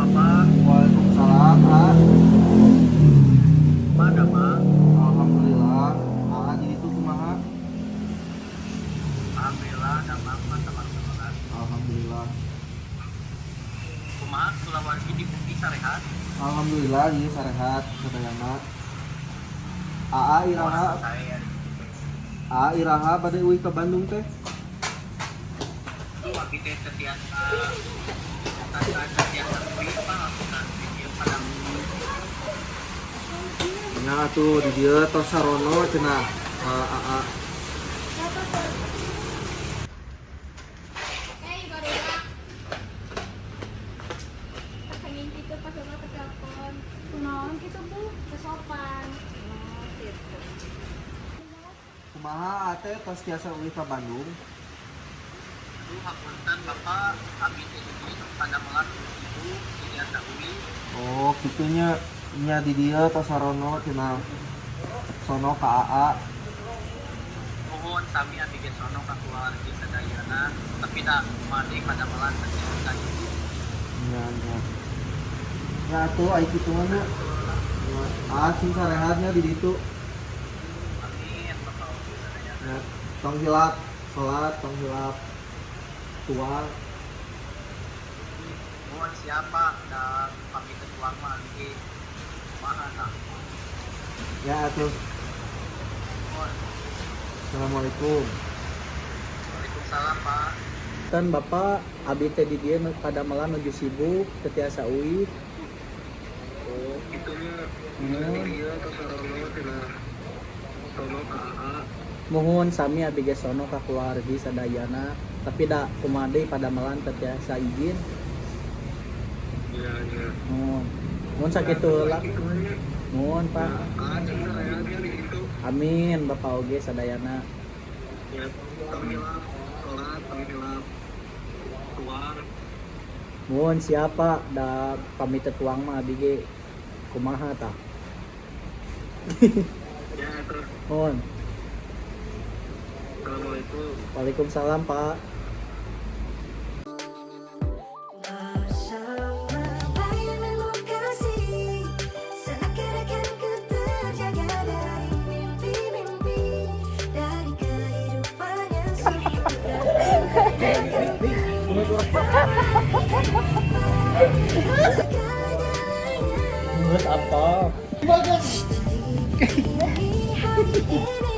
Bapak. Waalaikumsalam, A. Kumaha damang? Alhamdulillah. A jadi itu kumaha? Alhamdulillah damang mah sama-sama. Alhamdulillah. Kumaha kulawargi di bumi, sarehat? Alhamdulillah, ieu sarehat sadayana. Aa iraha? Saya. Aa iraha bade uih ka Bandung teh? Tuh abi teh teu tiasa teu tiasa uih, Pak, langsung di dieu Padang. Nya atuh di dieu tos sarono cenah Aa. Hey, barudak. Pengen gitu pas bapak ke telepon. Kunaon gitu, Bu? Kesopan. Oh, gitu. Kumaha Aa teh tos tiasa uih ka Bandung? Aduh, hapunten, Bapak, abi teh di dieu padamelan ibu teu tiasa uih. Oh, kitu nya. Nya di dieu tos sarono cenah. Sono ka Aa. Nuhun, sami, abi ge sono ka keluarga sadayana, tapi da kumaha deui, padamelan teu tiasa izin. Nya nya. Nya atuh ai kitu mah nya. Nya, Aa sing sarehat nya di ditu. Amin, Bapak oge sadayana. Ya, tong hilap salat, tong hilap tuang. Nuhun, siapa da pamit tuang mah abi ge kumaha tah. Ya atuh. Nuhun. Assalamualaikum. Waalaikumsalam, Pak. Tan Bapak, abi teh di dieu padamelan nuju sibuk teu tiasa uih. Oh, gitu nya. Nuhun. Iya, tos sarono cenah. Sono ka Aa. Muhun, sami, abi ge sono ka keluargi sadayana, tapi da kumaha deui, padamelan teu tiasa izin. Iya, iya. Nuhun. Nuhun, sakitu lah. Gitu nya. Nuhun, Pak. Aa sing sarehat nya di ditu. Amin, Bapak oge sadayana. Ya, tong hilap salat, tong hilap tuang. Nuhun, siapa da pamit tuang mah abi ge kumaha tah. Ya terus. Nuhun. Assalamualaikum. Waalaikumsalam, Pak. Bersama bayanganmu kasih, seakan-akan ku terjaga dari mimpi-mimpi, dari kehidupan yang sudah segala-galanya. Menurut apa? Hari ini.